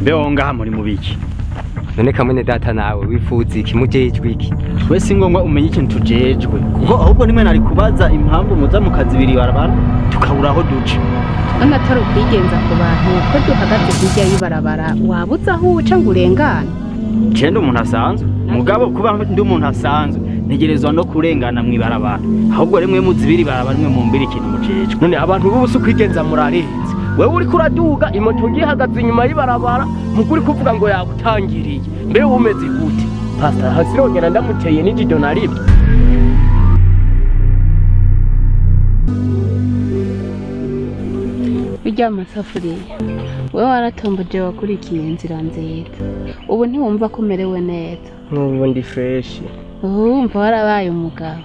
Mbeho ngaha muri mubiki. None kamwe data nawe wifuza iki mujejwe iki? We si ngombwa umenye ikintu tujejwe. Kuko ahubwo nimwe nari kubaza impamvu muza mukazibiri barabara tukabura aho duca. None atari ukwigenza ku bantu ko duhagaze hirya y'ibarabara wabuze aho uca ngo urengane. Je ndi umuntu asanzwe. Mugabo kuba ndi umuntu asanzwe ntegerezwa no kurengana mw'ibarabara. Ahubwo rimwe muzibiri barabara rimwe mumbiri ikintu mujejwe. None abantu b'ubu kwigenza murarenze. Wewe uri kuraduga imoto ngihagaze inyuma y'ibarabara muguri kuvuga ngo yakutangiriye. Mbe umeze gute? Pastor hasirongera ndamuteye n'ijido naribye. Bijya amasafuriya. Wewe waratomboje wakurikiye inzira nziza. Ubu ntiwumva ko umerewe neza. N'ubu ndi fresh. Ubu wumva warabaye umugabo.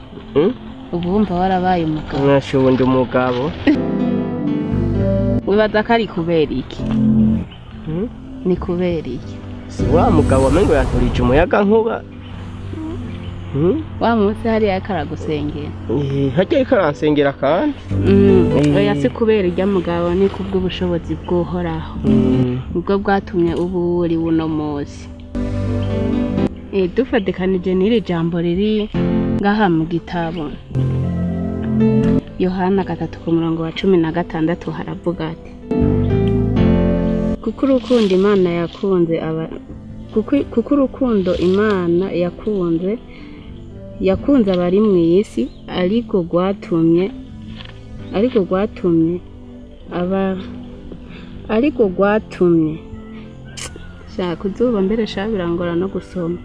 Ubu wumva warabaye umugabo. Mwasho ndi umugabo. Wibaza ko ari kubera iki? Ni kubera iki? Si wa mugabo wamengo yanturije umuyaga nkuba. Wa munsi hariya ariko aragusengera. Harya ariko aransengera kandi. Oya si kubera irya mugabo ni kubw'ubushobozi bw'Uhoraho. Nibwo bwatumye ubu uri buno munsi. Dufatikanije n'iri jambo riri ngaha mu gitabo. Yohana 3:16 haravuga ati kuko urukundo Imana yakunze aba kuko urukundo Imana yakunze abari mu isi ariko rwatumye shaka kuzuba mbere shabirangora no gusoma.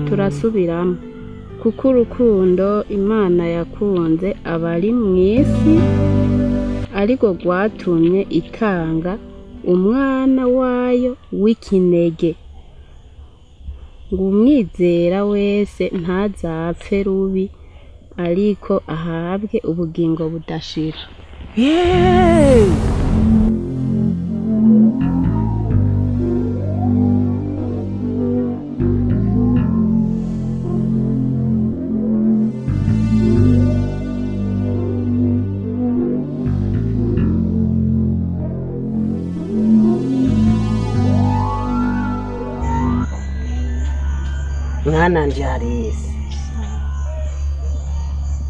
Turasubiramo. Kuko urukundo Imana yakunze abari mu isi ariko rwatumye itanga umwana wayo w'ikinege ngo umwizera wese ntazapfe rubi ariko ahabwe ubugingo budashira. Mwana nje Alice,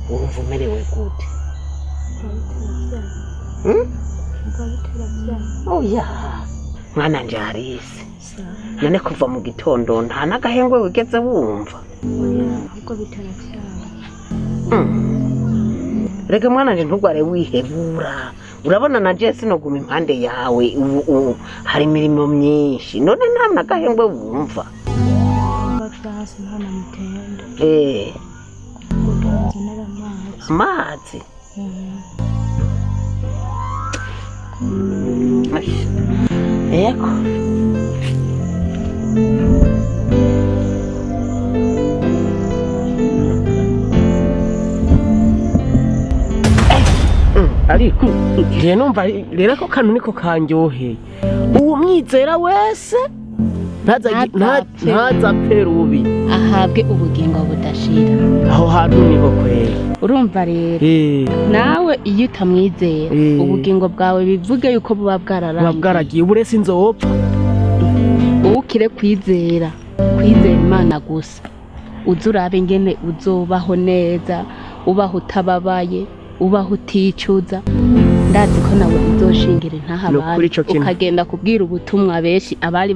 wumva umerewe gute? Oya, mwana nje Alice, none kuva mu gitondo nta n'agahengwe wigeze wumva? Ahubwo bitaravyara. Rega mwana nje ntugware wihebura. Urabona na je sinoguma impande yawe ubu hari imirimo myinshi none nta n'agahengwe wumva. Amazi. Yego. Ariko je numva rero ko kanu niko kanyoheye. Uwo mwizera wese ntazapfe rubi ahabwe ubugingo budashira. Aho hantu niho kwera. Urumva rero nawe iyo utamwizera ubugingo bwawe bivuge yuko buba bwararangiye. Buba bwaragiye uburese inzopfa. Ukire kwizera Imana gusa. Uzurabe ingene uzobaho neza, ubaho utababaye, ubaho uticuza. Ndazi ko nawe uzoshingira ntahabari ukagenda kubwira ubutumwa benshi abari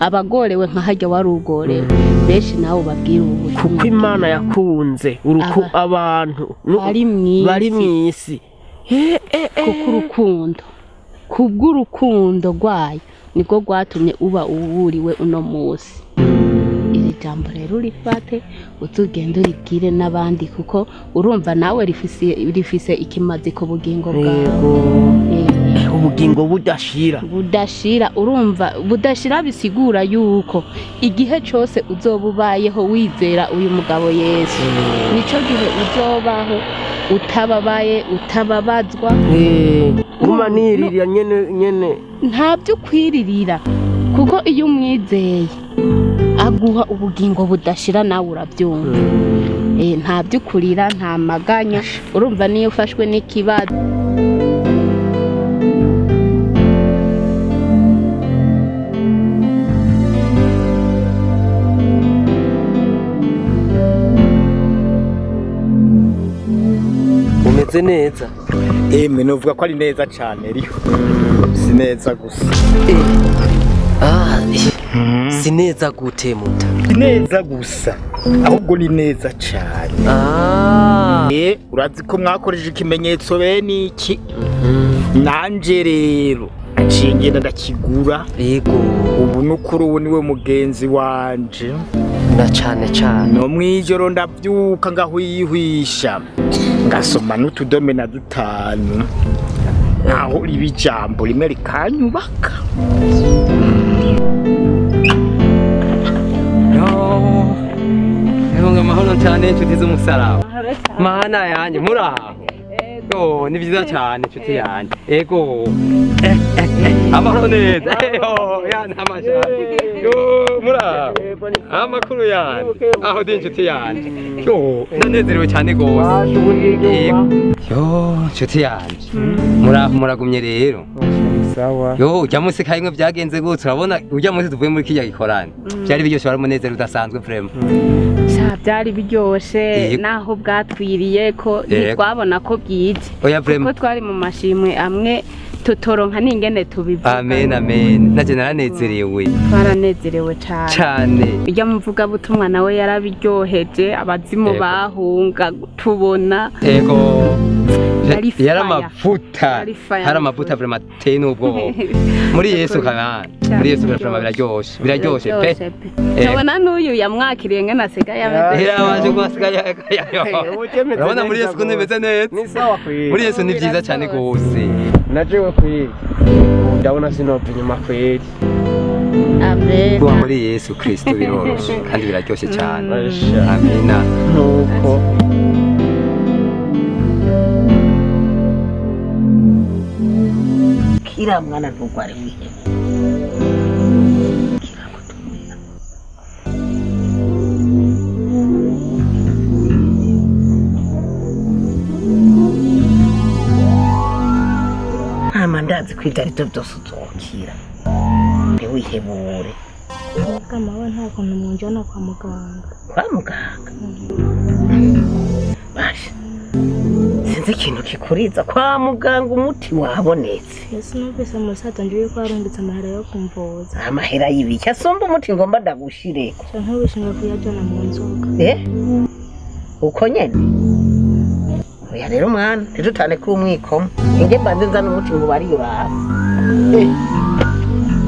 abagorewe nka harya warugorewe benshi nawe ubabwira ubutumwa. Kuko Imana yakunze uruku abantu bari mwisi. Kuko urukundo kubw'urukundo rwayo nibwo rwatumye uba uwuriwe uno munsi. Iri jambo rero urifate utugende uribwire n'abandi kuko urumva nawe rifise ikimazi ku bugingo bwawe. Ubugingo budashira. Budashira urumva budashira bisigura yuko igihe cyose uzoba ubayeho wizera uyu mugabo Yesu. Nico gihe uzobaho utababaye utababazwa. Guma niririra nyene nta byo kwiririra kuko iyo umwizeye aguha ubugingo budashira nawe urabyumva. Nta byo kurira nta maganya urumva niyo ufashwe n'ikibazo. Hameze neza. Emwe novuga ko ari neza cyane riho. Si neza gusa. Si neza gute muta? Si neza gusa. Ahubwo ni neza cyane. Urazi ko mwakoresheje ikimenyetso bene iki? Nanje rero aciye ngenda ndakigura. Yego. Ubu nukuri ubu niwe mugenzi wanje. Na cyane cyane. No mwijoro ndabyuka ngahwihwisha. Ngasoma n'utudome na dutanu. Aho riba ijambo rimwe rikanyubaka. Yo, amahoro cyane inshuti z'umusaraba. Mana yanjye muraho. Ego, ni byiza cyane inshuti yanjye. Ego. Amahoro neza. Ego, yana amashati. Yo, muraho. Amakuru yanjye. Aho ndi inshuti yanjye. Yo, ndanezerewe cyane gose. Yo, inshuti yanjye. Muraho muragumye rero. Sawa. Yo, ujya munsi kayimwe byagenze gutse urabona ujya munsi tuvuye muri kijya gikorane. Byari biryoshye wari umunezero udasanzwe vraiment. Byari biryoshe naho bwatwiriye ko ntitwabona ko bwije. Kuko twari mu mashimwe amwe tutoronka n'ingene tubivuga. Amen amen. Naje naranezerewe. Twaranezerewe cyane. Cyane. Ujya muvuga butumwa nawe yarabiryoheje abazimu bahunga tubona. Ego. Yaramavuta. Haramavuta vraiment ateye n'ubwoba. Muri Yesu kana. Muri Yesu vraiment biraryoshe. Biraryoshe pe. Tubona n'uyu yamwakiriye ngene asigaye ameze. Yarabaje ko asigaye. Urabona muri Yesu ko nimeze neza. Ni sawa kweli. Muri Yesu ni byiza cyane gose. Najewe kweli. Ndabona sinopfa inyuma kweli. Amen. Kuba muri Yesu Kristo biroroshe kandi biraryoshe cyane. Amina. Nuko kila mwana ntugware wihebe. Kirakutumira. Amandazi kwibyo byose uzokira. Ntiwihebure. Kama nta kuntu munjyana kwa muganga. Kwa muganga? Basha. Sinzi ikintu kikuriza kwa muganga umuti wabonetse. Yesu numvise umusaza nje yuko arungitse amahera yo kumvuza. Amahera y'ibiki asumba umuti ngomba ndagushireko. Canke wishinga kuyajana mu nzoga. Uko nyene? Oya rero mwana, ntidutane ko umwikomo. Inge mbanze nzana umuti ngo bari urabe.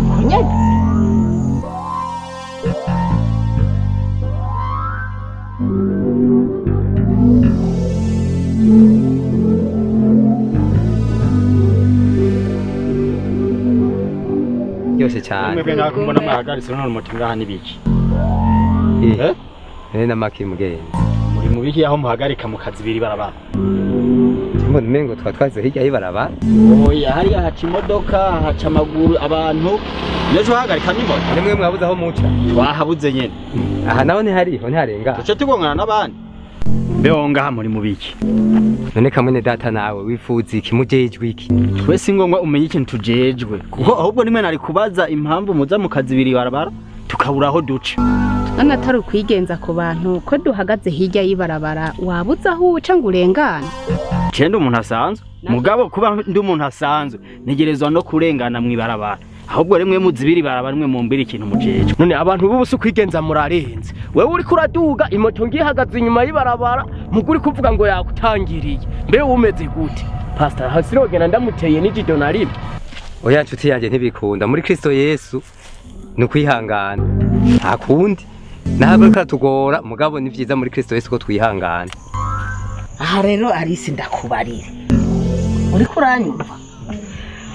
Uko nyene? Yose cyane. Mwebwe ngaho mbona mwahagaritse none umuti ngaha nibiki? Nene namaki mugenzi. Muri mubiki aho muhagarika mukazibiri barabara. Mbona umengo twatwaze hirya y'ibarabara. Oya hariya haca imodoka haca amaguru abantu. Nejo hagarika n'imoto. Nimwe mwabuze aho muca. Twahabuze nyene. Aha naho ntihariho ntiharenga. Tuce tugongana n'abandi. Mbeho ngaha muri mubiki. None kamwe data nawe wifuza iki mujejwe iki? Twese ngombwa umenye ikintu tujejwe. Kuko ahubwo nimwe nari kubaza impamvu muza mukazibiri barabara tukabura aho duca. None atari ukwigenza ku bantu ko duhagaze hirya y'ibarabara wabuze aho uca ngo urengane. Cende umuntu asanzwe. Mugabo kuba ndi umuntu asanzwe ntegerezwa no kurengana mw'ibarabara. Ahubwo rimwe muzibiri barabara rimwe mumbiri ikintu mujejwe. None abantu b'ubu si kwigenza murarenze. Wewe uri kuraduga imoto ngihagaze inyuma y'ibarabara muguri kuvuga ngo yakutangiriye. Mbe umeze gute? Pastor hasirogena ndamuteye n'ijido na rimwe. Oya nshuti yanjye ntibikunda muri Kristo Yesu ni kwihangana. Nta kundi. Ntabwo katugora mugabo ni byiza muri Kristo Yesu ko twihangana. Aha rero Alice ndakubarire. Uri kuranyumva?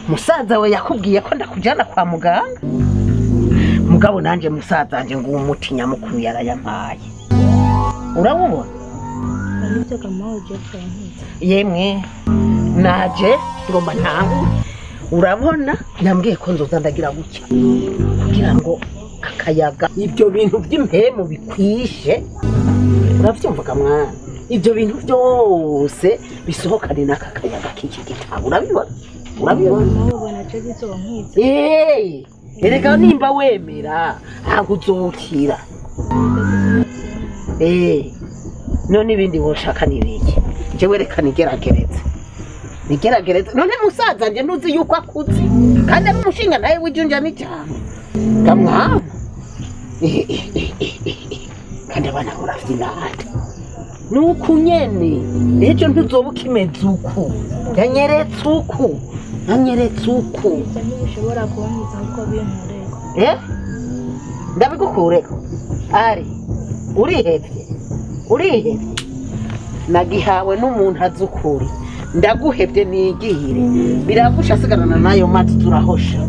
Musaza we yakubwiye ko ndakujyana kwa muganga. Mugabo nanje musaza anje ngo umuti nyamukuru yarayampaye. Urawubona? Yemwe naje ngomba ntangu. Urabona yambwiye ko nzoza ndagira gutya kugira ngo akayaga ibyo bintu by'impemu bikwishe. Uravyumvaga mwana? Ibyo bintu byose bisohokane n'aka kayaga k'iki gitabo. Urabibona? Urabibona? Erega nimba wemera ntabwo uzokira. None ibindi woshaka nibiki? Jewe reka nigeragereze. Nigeragereze. None musaza nje ntuzi yuko akuze. Kandi ari umushinga nawe wijunja n'ijambo. Kamwana. Kandi abana muravyinata. Nuku nyene ejo ntuzoba ukimeze uku. Yanyeretse uku. Yanyeretse uku. Ushobora kuboneza uko binkureko. Ndabigukureko. Ari urihevye. Urihevye. Nagihawe n'umuntu azukuri. Ndaguhevye nigihire. Biragusha sigarana nayo mazi turahosha.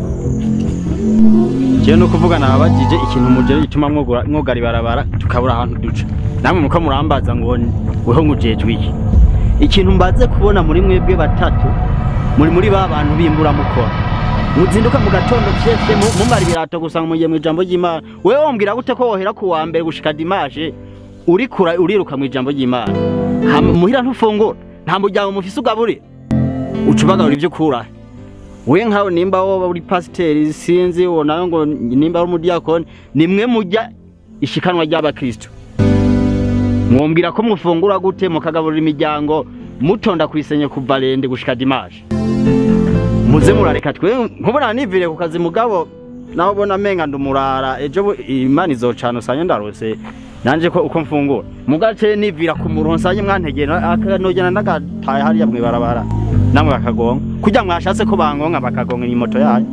Je no kuvuga nababajije ikintu muje gituma mwogara ibarabara tukabura ahantu duca. Namwe muko murambaza ngo weho ngujejwe iki? Ikintu mbaze kubona muri mwebwe batatu muri ba bantu bimbura mukora. Muzinduka mu gatondo fyefye mumara ibirato gusa mugiye mu ijambo ry'Imana. Wewe wombwira gute ko wohera ku wa mbere gushika dimanche urikura uriruka mu ijambo ry'Imana. Muhira ntufungura, nta muryango mufise ugaburira. Ucubagabura ivyo ukura. We nkaho nimba woba uri pasiteri sinzi wo nayo ngo nimba ari umudiyakoni nimwe mujya ishikanwa ry'abakristo. Mwombwira ko mufungura gute mukagaburira imiryango mutonda kwisenye kuva rende gushika dimanche. Muze murareka twe nkubona nivire ku kazi mugabo naho bona menga ndumurara ejo Imana izocana usanye ndarose nanje ko uko mfungura mugace nivira ku muronsa mwantegera akanogena ndagataye hariya mwibarabara namwe bakagonga kujya mwashatse ko bangonga bakagonga imoto yayo.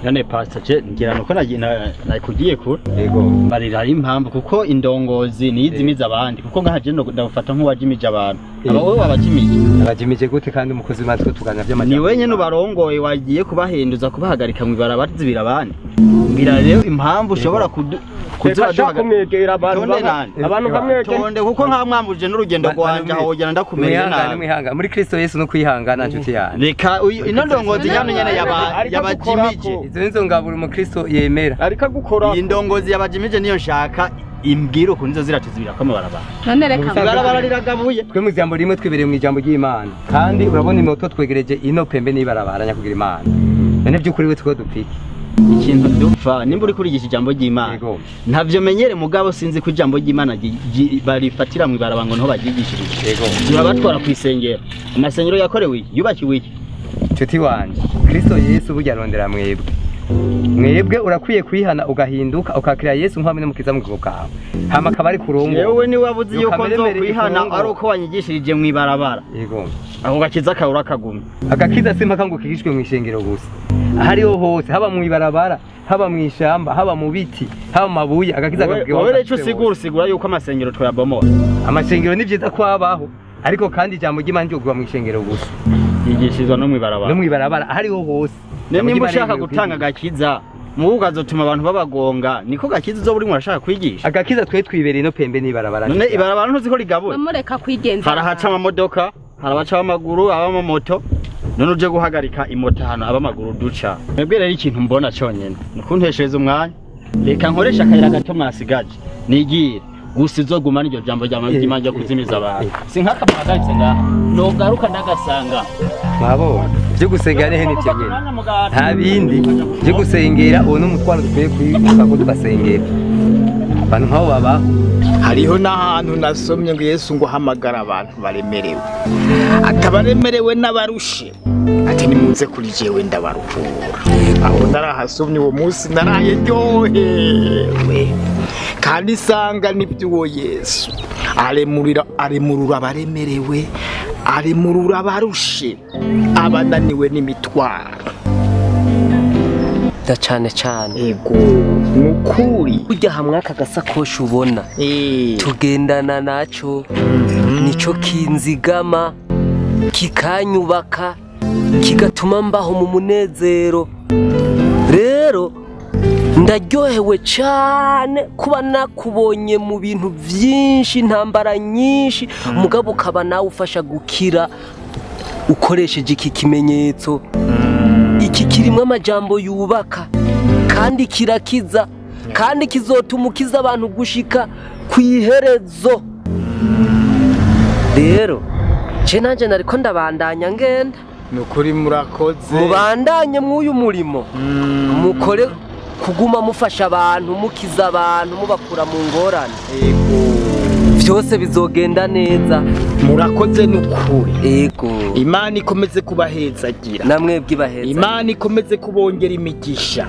None pastor je ngira nuko nakugiye kure. Yego barira ari impamvu kuko indongozi nizimiza abandi kuko ngahaje ndagufata nk'uwajimije abantu. Aba wowe wabajimije. Abajimije gute kandi umukozi matwe tugana by'amajyambere. Ni wenye nubarongoye wagiye kubahenduza kubahagarika mu ibarabara zibira abandi. Mbira rero impamvu ushobora kuza kumwegera abantu abantu bamwegera. Tonde kuko nka mwambuje n'urugendo rwanje aho wogera ndakumenye nabi. Mwihanga muri Kristo Yesu no kwihangana nshuti yanjye. Reka ino ndongozi nyano nyene yabajimije. Izo nizo ngabura umukristo yemera. Ariko gukora iyi ndongozi yabajimije niyo nshaka imbwira ukuntu izo ziratuzibira ko amabarabara. None reka ibarabara riragabuye. Twe mu ijambo rimwe twibereye mu ijambo ry'Imana. Kandi urabona imoto twegereje ino pembe n'ibarabara nyakugira Imana. None by'ukuri we two dupiki. Ikintu dupfa nimba uri kurigisha ijambo ry'Imana ntavyo menyere mugabo sinzi ko ijambo ry'Imana barifatira mu ibarabara ngo nho baryigishirije. Yego turabatwara ku isengero. Amasengero yakorewe iki? Yubakiwe iki? Nshuti wanje Kristo Yesu burya arondera mwebwe. Mwebwe urakwiye kwihana ugahinduka ukakira Yesu nk'amwe n'umukiza mu bwawe. Hama akaba ari kurongo. Yewe ni wabuze yuko nzokwihana ari uko wanyigishirije mu ibarabara. Yego. Aho gakiza kawe urakagumye. Agakiza simpaka ngo kigishwe mu ishengero gusa. Ahariho hose haba mu ibarabara, haba mu ishamba, haba mu biti, haba mu mabuye agakiza kabwiwe. Wowe rero usigura yuko amasengero twayabomora. Amasengero ni vyiza kwabaho ariko kandi ijambo ry'Imana ryo mu ishengero gusa. Yigishirizwa no mu ibarabara. No mu ibarabara ahariho hose. Nimba ushaka gutanga agakiza mu ukazotuma abantu babagonga niko gakiza uzo buri murashaka kwigisha. Agakiza twe twibereye no pembe n'ibarabara. None ibarabara ntuzi ko rigabuye. Bamureka kwigenza. Harahaca amamodoka, harabaca amaguru, abamamoto. None uje guhagarika imoto hano abamaguru duca. Mwebwe rero ikintu mbona cyonyene nukunteshereza umwanya. Reka nkoresha akayira gato mwasigaje. Nigire gusa izoguma n'iryo jambo ry'Imana ryo kuzimiza abantu. Sinkaka muhagaritse ngaha. Nogaruka ndagasanga. Mwabo byo gusengera nehe nivyo nyene. Nta bindi byo gusengera uwo n'umutwaro dukwiye kwibuka ko tugasengera. Abantu nk'abo babaho. Hariho n'ahantu nasomye ngo Yesu ngo hamagara abantu baremerewe. Atabaremerewe n'abarushe. Ati nimuze kuri jewe ndabaruhura. Aho narahasomye uwo munsi naraye ryohewe. Kandi isanga n'iby'uwo Yesu. Aremurura abaremerewe, aremurura abarushe, abananiwe n'imitwaro. Da cyane cyane. Ego, nukuri. Ujya hamwe aka gasakoshi ubona. Tugendana naco, nico kinzigama, kikanyubaka, kigatuma mbaho mu munezero. Rero ndaryohewe cyane kuba nakubonye mu bintu byinshi, intambara nyinshi, mugabo ukaba nawe ufasha gukira ukoresheje iki kimenyetso. Iki kirimo amajambo yubaka kandi kirakiza kandi kizotuma ukiza abantu gushika kwiherezo. Rero je nanje nariko ndabandanya ngenda. Nukuri murakoze. Mubandanye mw'uyu murimo. Mukore kuguma mufasha abantu, mukiza abantu, mubakura mu ngorane. Yego. Byose bizogenda neza. Murakoze nukuri. Yego. Imana ikomeze kubahezagira. Namwe bwibaheza. Imana ikomeze kubongera imigisha.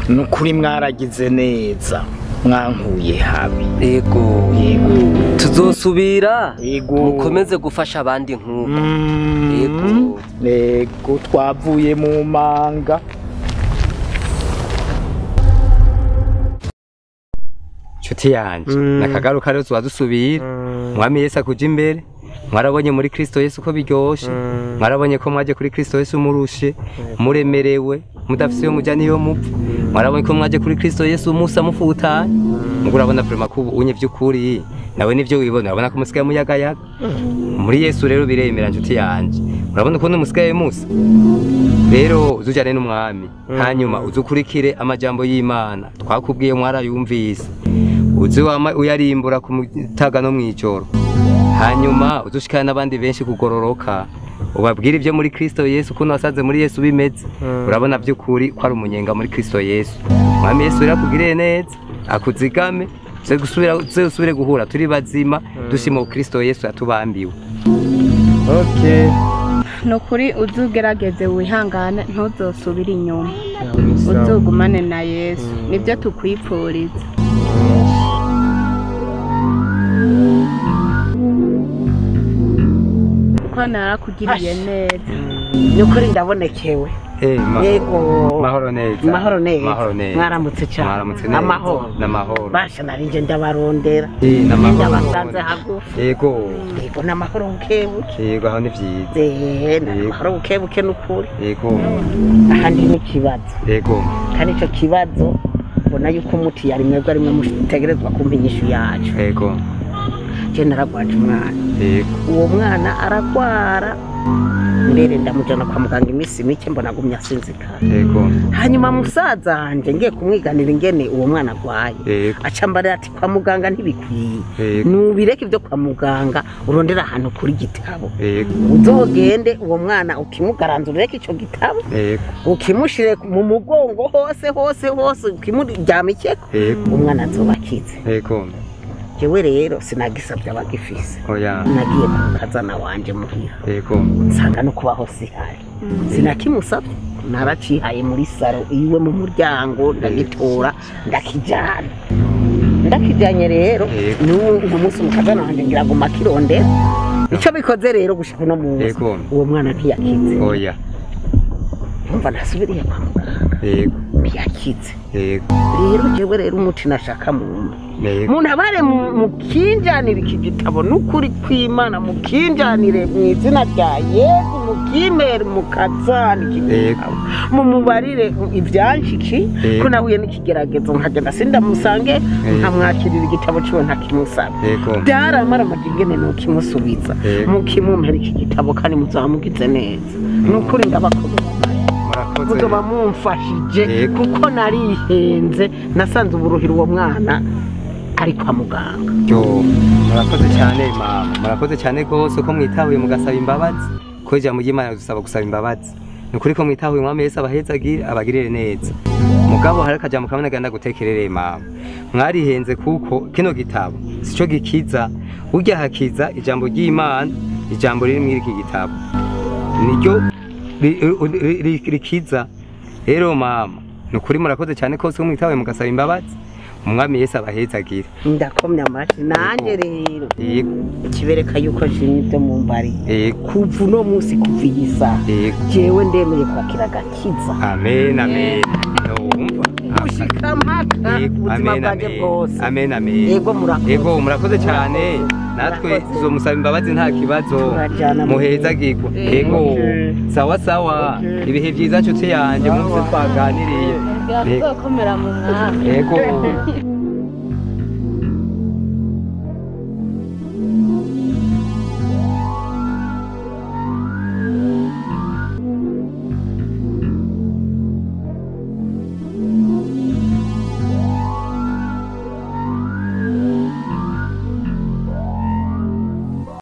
Nukuri mwaragize neza. Mwankuye habi. Yego. Yego. Tuzosubira. Yego. Mukomeze gufasha abandi nkuko. Yego. Yego twavuye mu manga. Nshuti yanje nakagaruka rero tuzadusubira. Mwami Yesu akuja imbere. Mwarabonye muri Kristo Yesu ko biryoshe. Mwarabonye ko mwaje kuri Kristo Yesu murushe, muremerewe, mudafise yo muja niyo mupfa. Mwarabonye ko mwaje kuri Kristo Yesu musa mufutanye. Mugurabona vraiment ko unye vy'ukuri nawe nivyo wibona, urabona ko musigaye muyagayaga. Muri Yesu rero biremera nshuti yanje. Urabona ko musigaye musa. Rero uzujane n'umwami, hanyuma uzukurikire amajambo y'Imana twakubwiye mwarayumvise. Uzi wama uyarimbura ku mutaga no mwijoro. Hanyuma uzushikana n'abandi benshi kugororoka. Ubabwira ibyo muri Kristo Yesu kuno wasanze muri Yesu bimeze. Urabona by'ukuri ko ari umunyenga muri Kristo Yesu. Mwami Yesu yakugiriye neza, akuzigame, tuze gusubire guhura turi bazima, dushima Kristo Yesu yatubambiwe. Okay. Nukuri uzugerageze wihangane ntuzosubire inyuma. Uzugumane na Yesu. Nibyo tukwipfuriza. Ko narakugiriye neza. Nukuri ndabonekewe. Yego. Mahoro neza. Mahoro neza. Mwaramutse cyane. Mwaramutse neza. Amahoro. Namahoro. Basha narinje ndabarondera. Namahoro. Ndabasanze hagufi. Yego. Yego namahoro bukebuke. Yego aho ni vyiza. Namahoro bukebuke nukuri. Yego. Ahandi ni kibazo. Yego. Kandi ico kibazo mbona yuko umuti yari mwebwe ari mwe mutegerezwa kumpa inyishu yacu. Yego. Je naragwaje umwana. Yego. Uwo mwana aragwara. Mbere ndamujana kwa muganga iminsi mike mbona agumya asinzikara. Yego. Hanyuma musaza wanje ngiye kumwiganira ingene uwo mwana agwaye. Aca mbarira ati kwa muganga ntibikwiye. Nubireke ibyo kwa muganga urondera ahantu kuri gitabo. Uzogende uwo mwana ukimugaranzura ureke ico gitabo. Ukimushire mu mugongo hose hose hose ukimuryamikeko. Umwana azobakize. Yego. Jewe rero sinagisabye abagifise. Oya. Nagiye kukazana wanje muhira. Yego. Nsanga no kubaho sihari. Sinakimusabye naracihaye muri saro iwe mu muryango ndagitora ndakijana. Ndakijanye rero n'ubu umunsi umukazana wanje ngira ngo makirondera. Ico bikoze rero gushika no munsi. Uwo mwana ntiyakize. Oya. Umva nasubiriye kwa muganga. Yego. Ntiyakize. Yego. Rero jewe rero umuti nashaka mu muntu abare mukinjanire iki gitabo nukuri kw'Imana mukinjanire mu izina rya Yesu mukimere mukazana iki gitabo mumubarire ibyanshiki ko nahuye n'ikigeragezo nkagenda sindamusange nkamwakirira igitabo ciwe ntakimusaba byaramara amajingene nukimusubiza mukimumpera iki gitabo kandi muzamugize neza nukuri ndabakomera muzoba mumfashije kuko narihenze nasanze uburuhira uwo mwana ari kwa muganga. Yo, murakoze cyane mama, murakoze cyane gose ko mwitahuye mugasaba imbabazi. Ko ijambo ry'Imana dusaba gusaba imbabazi. Nukuri ko mwitahuye umwami Yesu abahezagira abagirire neza. Mugabo hari akajambo kamwe nagenda gutekerereye mama. Mwarihenze kuko kino gitabo sico gikiza, urya hakiza ijambo ry'Imana, ijambo riri muri iki gitabo. Niryo rikiza. Rero mama, nukuri murakoze cyane kose ko mwitahuye mugasaba imbabazi. Umwami Yesu abahezagira. Ndakomya amashi nanje rero. Kibereka yuko nshimye ibyo mumbari. Kuva uno munsi kuva iyi saha. Jewe ndemeye kwakira agakiza. Amen amen. Numva. Gushika mpaka ubuzima bwanjye bwose. Amen amen. Yego murakoze. Yego murakoze cyane. Natwe tuzomusaba imbabazi nta kibazo. Muhezagirwa. Yego. Sawa sawa. Ibihe byiza nshuti yanjye mwumvise twaganiriye. Tuzokomera mu mwami. Yego.